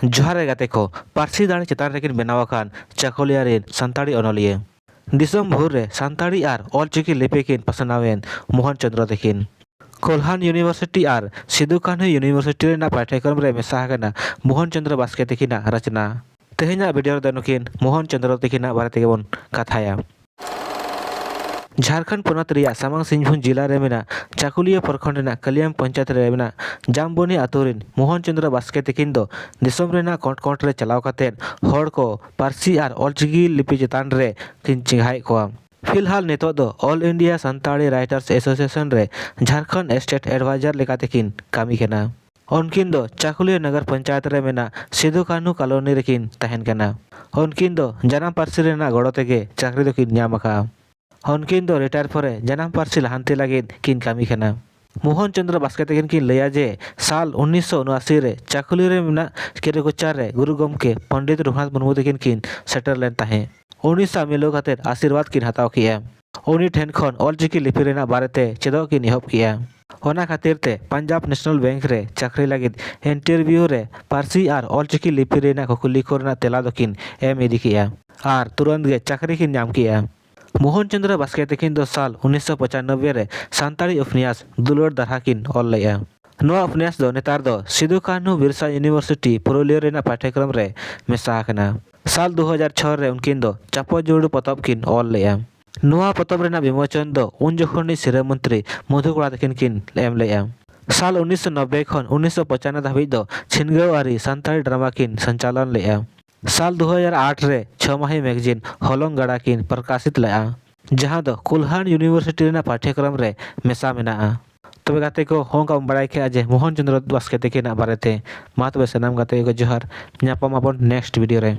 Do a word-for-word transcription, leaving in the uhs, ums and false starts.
ᱡᱚᱦᱟᱨ ᱜᱮ ᱜᱟᱛᱮ ᱠᱚ, ᱯᱟᱹᱨᱥᱤ ᱫᱟᱲᱮ ᱪᱮᱛᱟᱱ ᱨᱮᱠᱤᱱ ᱵᱮᱱᱟᱣ ᱟᱠᱟᱱ ᱪᱟᱹᱠᱩᱞᱤᱭᱟᱹ ᱨᱮᱱ ᱥᱟᱱᱛᱟᱲᱤ ᱚᱱᱚᱞᱤᱭᱟᱹ᱾ ᱫᱤᱥᱚᱢ ᱵᱷᱳᱨ ᱨᱮ ᱥᱟᱱᱛᱟᱲᱤ ᱟᱨ ᱚᱞᱪᱤᱠᱤ ᱞᱤᱯᱤ ᱠᱤᱱ ᱯᱟᱥᱱᱟᱣ ᱮᱱ ᱢᱳᱦᱚᱱ ᱪᱚᱸᱫᱽᱨᱚ ᱛᱤᱠᱤᱱ᱾ ᱠᱳᱞᱦᱟᱱ ᱤᱭᱩᱱᱤᱵᱷᱟᱨᱥᱤᱴᱤ ᱟᱨ ᱥᱤᱫᱩ ᱠᱟᱹᱱᱦᱩ ᱤᱭᱩᱱᱤᱵᱷᱟᱨᱥᱤᱴᱤ ᱨᱮᱱᱟᱜ ᱯᱟᱴᱷᱭᱚᱠᱨᱚᱢ ᱨᱮ ᱢᱮᱥᱟ ᱟᱠᱟᱱᱟ ᱢᱳᱦᱚᱱ ᱪᱚᱸᱫᱽᱨᱚ ᱵᱟᱥᱠᱮ ᱛᱤᱠᱤᱱᱟᱜ ᱨᱚᱪᱚᱱᱟ᱾ ᱛᱮᱦᱮᱧᱟᱜ ᱵᱷᱤᱰᱤᱭᱳ ᱨᱮᱫᱚ ᱱᱩᱠᱤᱱ ᱢᱳᱦᱚᱱ ᱪᱚᱸᱫᱽᱨᱚ ᱛᱤᱠᱤᱱᱟᱜ ᱵᱟᱨᱮ ᱛᱮᱜᱮ ᱵᱚᱱ ᱠᱟᱛᱷᱟᱭᱟ᱾ ᱡᱷᱟᱲᱠᱷᱚᱸᱰ ᱯᱚᱱᱚᱛ ᱨᱮᱭᱟᱜ ᱥᱟᱢᱟᱝ ᱥᱤᱝᱵᱷᱩᱢ ᱡᱮᱞᱟ ᱨᱮ ᱢᱮᱱᱟᱜ ᱪᱟᱠᱩᱞᱤᱭᱟᱹ ᱯᱨᱚᱠᱷᱚᱸᱰ ᱨᱮᱱᱟᱜ ᱠᱟᱞᱤᱭᱟᱢ ᱯᱚᱧᱪᱟᱭᱮᱛ ᱨᱮ ᱢᱮᱱᱟᱜ ᱡᱟᱢᱵᱚᱱᱤ ᱟᱛᱳ ᱨᱮᱱ ᱢᱳᱦᱚᱱ ᱪᱚᱸᱫᱽᱨᱚ ᱵᱟᱥᱠᱮ ᱛᱤᱠᱤᱱ ᱫᱚ ᱫᱤᱥᱚᱢ ᱨᱮᱱᱟᱜ ᱠᱚᱸᱴ ᱠᱚᱸᱴ ᱨᱮ ᱪᱟᱞᱟᱣ ᱠᱟᱛᱮ ᱦᱚᱲ ᱠᱚ ᱯᱟᱹᱨᱥᱤ ᱟᱨ ᱚᱞᱪᱤᱠᱤ ᱞᱤᱯᱤ ᱪᱮᱛᱟᱱ ᱨᱮ ᱠᱤᱱ ᱪᱮᱸᱜᱷᱟᱭᱮᱫ ᱠᱚᱣᱟ᱾ ᱯᱷᱤᱞᱦᱟᱞ ᱱᱤᱛᱚᱜ ᱫᱚ All India Santali Writers Association ᱨᱮ ᱡᱷᱟᱲᱠᱷᱚᱸᱰ ᱥᱴᱮᱴ ᱮᱰᱵᱷᱟᱭᱡᱟᱨ ᱞᱮᱠᱟᱛᱮ ᱠᱤᱱ ᱠᱟᱹᱢᱤ ᱠᱟᱱᱟ᱾ ᱩᱱᱠᱤᱱ ᱫᱚ ᱪᱟᱠᱩᱞᱤᱭᱟᱹ ᱱᱚᱜᱚᱨ ᱯᱚᱧᱪᱟᱭᱮᱛ ᱨᱮ ᱢᱮᱱᱟᱜ ᱥᱤᱫᱩ ᱠᱟᱹᱱᱦᱩ ᱠᱚᱞᱚᱱᱤ ᱨᱮᱠᱤᱱ ᱛᱟᱦᱮᱱ ᱠᱟᱱᱟ᱾ ᱩᱱᱠᱤᱱ ᱫᱚ ᱡᱟᱱᱟᱢ ᱯᱟᱹᱨᱥᱤ ᱨᱮᱱᱟᱜ ᱜᱚᱲᱚ ᱛᱮᱜᱮ ᱪᱟᱹᱠᱨᱤ ᱫᱚᱠᱤᱱ ᱧᱟᱢ ᱟᱠᱟᱫᱼᱟ᱾ ᱩᱱᱠᱤᱱ ᱫᱚ ᱨᱤᱴᱟᱭᱟᱨ ᱯᱚᱨᱮ ᱡᱟᱱᱟᱢ ᱯᱟᱹᱨᱥᱤ ᱞᱟᱦᱟᱱᱛᱤ ᱞᱟᱹᱜᱤᱫ ᱠᱤᱱ ᱠᱟᱹᱢᱤ ᱠᱟᱱᱟ᱾ ᱢᱳᱦᱚᱱ ᱪᱚᱸᱫᱽᱨᱚ ᱵᱟᱥᱠᱮ ᱛᱟᱹᱠᱤᱱ ᱠᱤᱱ ᱞᱟᱹᱭᱟ ᱡᱮ ᱥᱟᱞ ᱩᱱᱤᱥᱥᱚ ᱩᱱᱚᱟᱥᱤ ᱨᱮ ᱪᱟᱠᱩᱞᱤ ᱨᱮ ᱢᱮᱱᱟᱜ ᱠᱮᱨᱤᱠᱩᱪᱟᱨ ᱨᱮ ᱜᱩᱨᱩ ᱜᱚᱢᱠᱮ ᱯᱚᱱᱰᱤᱛ ᱨᱚᱜᱷᱩᱱᱟᱛᱷ ᱢᱩᱨᱢᱩ ᱛᱟᱹᱠᱤᱱ ᱠᱤᱱ ᱥᱮᱴᱮᱨ ᱞᱮᱱ ᱛᱟᱦᱮᱸ᱾ ᱩᱱᱤ ᱥᱟᱶ ᱢᱤᱞᱟᱹᱣ ᱠᱟᱛᱮ ᱟᱥᱤᱨᱵᱟᱫᱽ ᱠᱤᱱ ᱦᱟᱛᱟᱣ ᱠᱮᱜᱼᱟ᱾ ᱩᱱᱤ ᱴᱷᱮᱱ ᱠᱷᱚᱱ ᱚᱞᱪᱤᱠᱤ ᱞᱤᱯᱤ ᱨᱮᱱᱟᱜ ᱵᱟᱨᱮᱛᱮ ᱪᱮᱫᱚᱜ ᱠᱤᱱ ᱮᱦᱚᱵ ᱠᱮᱜᱼᱟ᱾ ᱚᱱᱟ ᱠᱷᱟᱹᱛᱤᱨ ᱛᱮ ᱯᱟᱧᱡᱟᱵᱽ ᱱᱮᱥᱱᱟᱞ ᱵᱮᱝᱠ ᱨᱮ ᱪᱟᱹᱠᱨᱤ ᱞᱟᱹᱜᱤᱫ ᱤᱱᱴᱟᱨᱵᱷᱤᱭᱩ ᱨᱮ ᱯᱟᱹᱨᱥᱤ ᱟᱨ ᱚᱞᱪᱤᱠᱤ ᱞᱤᱯᱤ ᱨᱮᱱᱟᱜ ᱠᱩᱠᱞᱤ ᱠᱚ ᱨᱮᱱᱟᱜ ᱛᱮᱞᱟ ᱫᱚᱠᱤᱱ ᱮᱢ ᱤᱫᱤ ᱠᱮᱜᱼᱟ ᱟᱨ ᱛᱩᱨᱟᱹᱱᱛ ᱜᱮ ᱪᱟᱹᱠᱨᱤ ᱠᱤᱱ ᱧᱟᱢ ᱠᱮᱜᱼᱟ᱾ ᱢᱳᱦᱚᱱ ᱪᱚᱸᱫᱽᱨᱚ ᱵᱟᱥᱠᱮ ᱛᱟᱹᱠᱤᱱ ᱫᱚ ᱥᱟᱞ ᱩᱱᱤᱥᱥᱚ ᱯᱚᱸᱪᱟᱱᱚᱵᱵᱳᱭ ᱨᱮ ᱥᱟᱱᱛᱟᱲᱤ ᱩᱯᱱᱭᱟᱥ ᱫᱩᱞᱟᱹᱲ ᱫᱟᱨᱦᱟ ᱠᱤᱱ ᱚᱞ ᱞᱮᱜᱼᱟ᱾ ᱱᱚᱣᱟ ᱩᱯᱱᱭᱟᱥ ᱫᱚ ᱱᱮᱛᱟᱨ ᱫᱚ ᱥᱤᱫᱩ ᱠᱟᱹᱱᱦᱩ ᱵᱤᱨᱥᱟ ᱤᱭᱩᱱᱤᱵᱷᱟᱨᱥᱤᱴᱤ ᱯᱩᱨᱩᱞᱤᱭᱟᱹ ᱨᱮᱱᱟᱜ ᱯᱟᱴᱷᱭᱚᱠᱨᱚᱢ ᱨᱮ ᱢᱮᱥᱟ ᱟᱠᱟᱱᱟ᱾ ᱥᱟᱞ ᱫᱩ ᱦᱟᱡᱟᱨ ᱪᱷᱚᱭ ᱨᱮ ᱩᱱᱠᱤᱱ ᱫᱚ ᱪᱟᱯᱚ ᱡᱩᱲᱩ ᱯᱚᱛᱚᱵ ᱠᱤᱱ ᱚᱞ ᱞᱮᱜᱼᱟ᱾ ᱱᱚᱣᱟ ᱯᱚᱛᱚᱵ ᱨᱮᱱᱟᱜ ᱵᱤᱢᱳᱪᱚᱱ ᱫᱚ ᱩᱱ ᱡᱚᱠᱷᱚᱱᱤᱡ ᱥᱤᱨᱟᱹ ᱢᱚᱱᱛᱨᱤ ᱢᱚᱫᱷᱩ ᱠᱚᱲᱟ ᱛᱟᱹᱠᱤᱱ ᱠᱤᱱ ᱮᱢ ᱞᱮᱜᱼᱟ᱾ ᱥᱟᱞ ᱩᱱᱤᱥᱥᱚ ᱱᱚᱵᱵᱳᱭ ᱠᱷᱚᱱ ᱩᱱᱤᱥᱥᱚ ᱯᱚᱸᱪᱟᱱᱱᱚ ᱫᱷᱟᱹᱵᱤᱡ ᱫᱚ ᱪᱷᱤᱱᱜᱟᱹᱣ ᱟᱹᱨᱤ ᱥᱟᱱᱛᱟᱲᱤ ᱰᱨᱟᱢᱟ ᱠᱤᱱ ᱥᱚᱧᱪᱟᱞᱚᱱ ᱞᱮᱜᱼᱟ᱾ ᱥᱟᱞ ᱫᱩ ᱦᱟᱡᱟᱨ ᱟᱴ ᱨᱮ ᱪᱷᱚ ᱢᱟᱹᱦᱤ ᱢᱮᱜᱟᱡᱤᱱ ᱦᱚᱞᱚᱝ ᱜᱟᱰᱟ ᱠᱤᱱ ᱯᱨᱚᱠᱟᱥᱤᱛ ᱞᱮᱜᱼᱟ, ᱡᱟᱦᱟᱸ ᱫᱚ ᱠᱩᱞᱦᱟᱱ ᱤᱭᱩᱱᱤᱵᱷᱟᱨᱥᱤᱴᱤ ᱨᱮᱱᱟᱜ ᱯᱟᱴᱷᱭᱚᱠᱨᱚᱢ ᱨᱮ ᱢᱮᱥᱟ ᱢᱮᱱᱟᱜᱼᱟ᱾ ᱛᱚᱵᱮ ᱜᱟᱛᱮ ᱠᱚ, ᱦᱚᱸ ᱚᱱᱠᱟ ᱵᱚᱱ ᱵᱟᱲᱟᱭ ᱠᱮᱜᱼᱟ ᱡᱮ ᱢᱳᱦᱚᱱ ᱪᱚᱸᱫᱽᱨᱚ ᱵᱟᱥᱠᱮ ᱛᱟᱹᱠᱤᱱᱟᱜ ᱵᱟᱨᱮᱛᱮ᱾ ᱢᱟ ᱛᱚᱵᱮ ᱥᱟᱱᱟᱢ ᱜᱟᱛᱮ ᱠᱚ ᱡᱚᱦᱟᱨ, ᱧᱟᱯᱟᱢ ᱟᱵᱚᱱ ᱱᱮᱠᱥᱴ ᱵᱷᱤᱰᱤᱭᱳ ᱨᱮ᱾